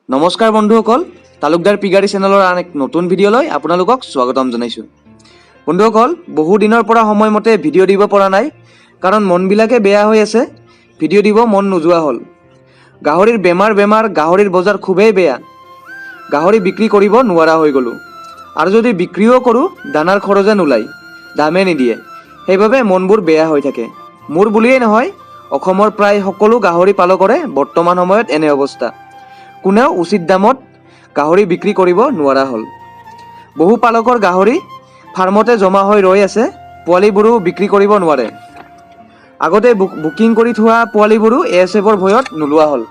নমস্কাৰ বন্ধুসকল, তালুকদাৰ পিগাৰী চেনেলৰ আন এক নতুন ভিডিঅ'লৈ আপোনালোকক স্বাগতম জনাইছোঁ। বন্ধুসকল, বহু দিনৰ পৰা সময়মতে ভিডিঅ' দিব পৰা নাই, কাৰণ মনবিলাকে বেয়া হৈ আছে। ভিডিঅ' দিব মন নোযোৱা হ'ল। গাহৰিৰ বেমাৰ বেমাৰ, গাহৰিৰ বজাৰ খুবেই বেয়া। গাহৰি বিক্ৰী কৰিব নোৱাৰা হৈ গ'লোঁ আৰু যদি বিক্ৰীও কৰোঁ, দানাৰ খৰচে নোলায়, দামে নিদিয়ে। সেইবাবে মনবোৰ বেয়া হৈ থাকে। মোৰ বুলিয়েই নহয়, অসমৰ প্ৰায় সকলো গাহৰি পালকৰে বৰ্তমান সময়ত এনে অৱস্থা। কোনেও উচিত দামত গাহৰি বিক্ৰী কৰিব নোৱাৰা হ'ল। বহু পালকৰ গাহৰি ফাৰ্মতে জমা হৈ ৰৈ আছে। পোৱালিবোৰো বিক্ৰী কৰিব নোৱাৰে। আগতে বুকিং কৰি থোৱা পোৱালিবোৰো এ এছ এফৰ ভয়ত নোলোৱা হ'ল,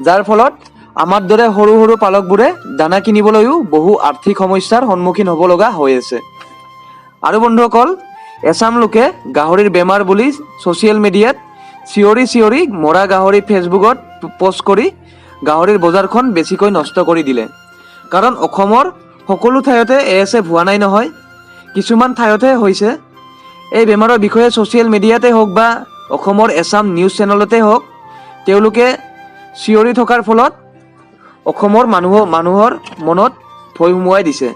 যাৰ ফলত আমাৰ দৰে সৰু সৰু পালকবোৰে দানা কিনিবলৈও বহু আৰ্থিক সমস্যাৰ সন্মুখীন হ'ব লগা হৈ আছে। আৰু বন্ধুসকল, এচাম লোকে গাহৰিৰ বেমাৰ বুলি ছ'চিয়েল মিডিয়াত চিঞৰি চিঞৰি মৰা গাহৰি ফেচবুকত পষ্ট কৰি গাহৰিৰ বজাৰখন বেছিকৈ নষ্ট কৰি দিলে। কাৰণ অসমৰ সকলো ঠাইতে এ এছ এফ হোৱা নাই নহয়, কিছুমান ঠাইতহে হৈছে। এই বেমাৰৰ বিষয়ে ছ'চিয়েল মিডিয়াতে হওক বা অসমৰ এচাম নিউজ চেনেলতে হওক, তেওঁলোকে চিঞৰি থকাৰ ফলত অসমৰ মানুহৰ মনত ভয় সোমোৱাই দিছে,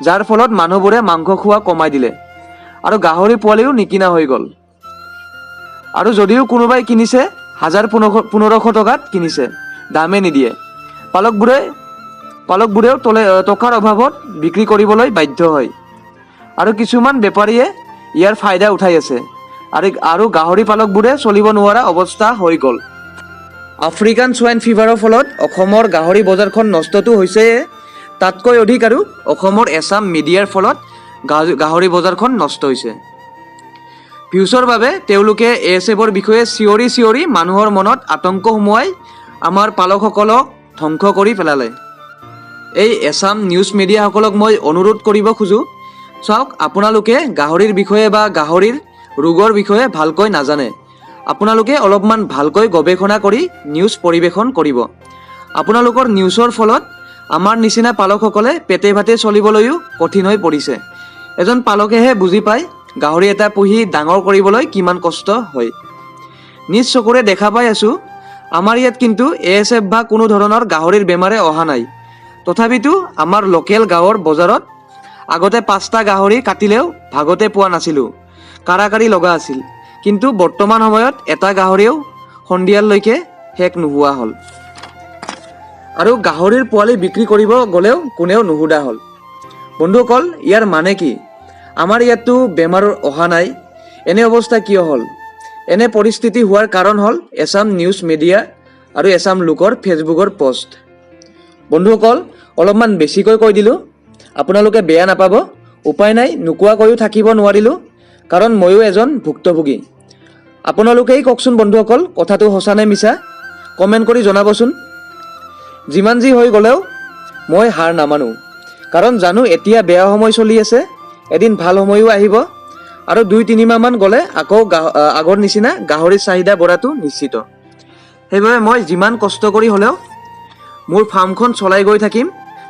যাৰ ফলত মানুহবোৰে মাংস খোৱা কমাই দিলে আৰু গাহৰি পোৱালিও নিকিনা হৈ গ'ল। আৰু যদিও কোনোবাই কিনিছে, হাজাৰ 1500 টকাত কিনিছে, দামে নিদিয়ে। পালকবোৰেও টকাৰ অভাৱত বিক্ৰী কৰিবলৈ বাধ্য হয় আৰু কিছুমান বেপাৰীয়ে ইয়াৰ ফাইদা উঠাই আছে আৰু গাহৰি পালকবোৰে চলিব নোৱাৰা অৱস্থা হৈ গ'ল। আফ্ৰিকান চোৱাইন ফিভাৰৰ ফলত অসমৰ গাহৰি বজাৰখন নষ্টটো হৈছেয়ে, তাতকৈ অধিক আৰু অসমৰ এচাম মিডিয়াৰ ফলত গাহৰি বজাৰখন নষ্ট হৈছে। ভিউচৰ বাবে তেওঁলোকে এ এছ এফৰ বিষয়ে চিঞৰি চিঞৰি মানুহৰ মনত আতংক সোমোৱাই আমাৰ পালকসকলক ধ্বংস কৰি পেলালে। এই এচাম নিউজ মিডিয়াসকলক মই অনুৰোধ কৰিব খোজোঁ, চাওক, আপোনালোকে গাহৰিৰ বিষয়ে বা গাহৰিৰ ৰোগৰ বিষয়ে ভালকৈ নাজানে। আপোনালোকে অলপমান ভালকৈ গৱেষণা কৰি নিউজ পৰিৱেশন কৰিব। আপোনালোকৰ নিউজৰ ফলত আমাৰ নিচিনা পালকসকলে পেটে ভাতে চলিবলৈও কঠিন হৈ পৰিছে। এজন পালকেহে বুজি পায় গাহৰি এটা পুহি ডাঙৰ কৰিবলৈ কিমান কষ্ট হয়। নিজ চকুৰে দেখা পাই আছোঁ। আমাৰ ইয়াত কিন্তু এ এছ এফ বা কোনো ধৰণৰ গাহৰিৰ বেমাৰে অহা নাই। তথাপিতো আমাৰ লোকেল গাঁৱৰ বজাৰত আগতে পাঁচটা গাহৰি কাটিলেও ভাগতে পোৱা নাছিলোঁ, কাঢ়াকাঢ়ি লগা আছিল। কিন্তু বৰ্তমান সময়ত এটা গাহৰিও সন্ধিয়ালৈকে শেষ নোহোৱা হ'ল আৰু গাহৰিৰ পোৱালি বিক্ৰী কৰিব গ'লেও কোনেও নুসুধা হ'ল। বন্ধুসকল, ইয়াৰ মানে কি? আমাৰ ইয়াততো বেমাৰ অহা নাই, এনে অৱস্থা কিয় হ'ল? এনে পৰিস্থিতি হোৱাৰ কাৰণ হ'ল এচাম নিউজ মিডিয়া আৰু এচাম লোকৰ ফেচবুকৰ পষ্ট। বন্ধুসকল, অলপমান বেছিকৈ কৈ দিলোঁ, আপোনালোকে বেয়া নাপাব। উপায় নাই, নোকোৱাকৈও থাকিব নোৱাৰিলোঁ, কাৰণ ময়ো এজন ভুক্তভোগী। আপোনালোকেই কওকচোন বন্ধুসকল, কথাটো সঁচা নে মিছা, কমেণ্ট কৰি জনাবচোন। যিমান যি হৈ গ'লেও মই হাৰ নামানো, কাৰণ জানো এতিয়া বেয়া সময় চলি আছে, এদিন ভাল সময়ো আহিব আৰু 2-3 মাহমান গ'লে আকৌ আগৰ নিচিনা গাহৰিৰ চাহিদা বঢ়াটো নিশ্চিত। সেইবাবে মই যিমান কষ্ট কৰি হ'লেও মোৰ ফাৰ্মখন চলাই গৈ থাকিম,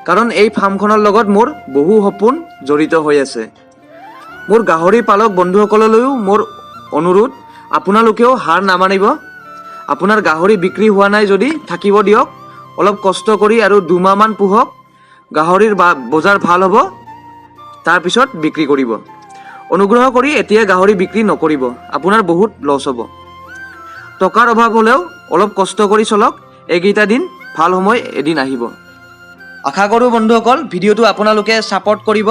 কাৰণ এই ফাৰ্মখনৰ লগত মোৰ বহু সপোন জড়িত হৈ আছে। মোৰ গাহৰি পালক বন্ধুসকললৈও মোৰ অনুৰোধ, আপোনালোকেও হাৰ নামানিব। আপোনাৰ গাহৰি বিক্ৰী হোৱা নাই যদি থাকিব দিয়ক, অলপ কষ্ট কৰি আৰু 2 মাহমান পুহক। গাহৰিৰ বজাৰ ভাল হ'ব, তাৰপিছত বিক্ৰী কৰিব। অনুগ্ৰহ কৰি এতিয়া গাহৰি বিক্ৰী নকৰিব, আপোনাৰ বহুত লছ হ'ব। টকাৰ অভাৱ হ'লেও অলপ কষ্ট কৰি চলক এইকেইটা দিন, ভাল সময় এদিন আহিব। আশা কৰোঁ বন্ধুসকল, ভিডিঅ'টো আপোনালোকে ছাপৰ্ট কৰিব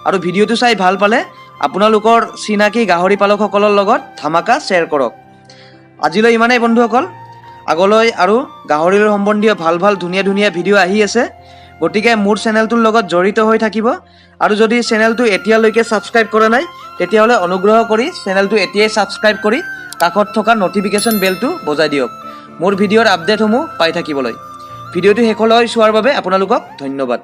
আৰু ভিডিঅ'টো চাই ভাল পালে আপোনালোকৰ চিনাকি গাহৰি পালকসকলৰ লগত ধামাকা শ্বেয়াৰ কৰক। আজিলৈ ইমানেই বন্ধুসকল। আগলৈ আৰু গাহৰিৰ সম্বন্ধীয় ভাল ভাল ধুনীয়া ধুনীয়া ভিডিঅ' আহি আছে, গতিকে মোৰ চেনেলটোৰ লগত জড়িত হৈ থাকিব। আৰু যদি চেনেলটো এতিয়ালৈকে ছাবস্ক্ৰাইব কৰা নাই, তেতিয়াহ'লে অনুগ্ৰহ কৰি চেনেলটো এতিয়াই ছাবস্ক্ৰাইব কৰি কাষত থকা ন'টিফিকেশ্যন বেলটো বজাই দিয়ক মোৰ ভিডিঅ'ৰ আপডেটসমূহ পাই থাকিবলৈ। ভিডিঅ'টো শেষলৈ চোৱাৰ বাবে আপোনালোকক ধন্যবাদ।